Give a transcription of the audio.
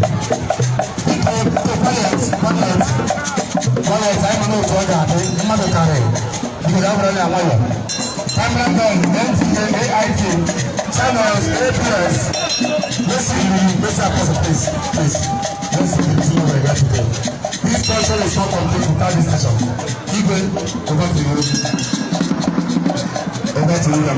Biko, biko, quiet, quiet, quiet. Anyị ma n'otu ọ ga-adị, mmadụ karịrị. Biko, ya bụrụ ya nwayọ. Cameraman, NTA, AIT, Channels, ABS. Let's see, let's see, Apostle, please, please. Let's see the team over here today. This culture is not complete without this station. Igwe, over to you. Over to you.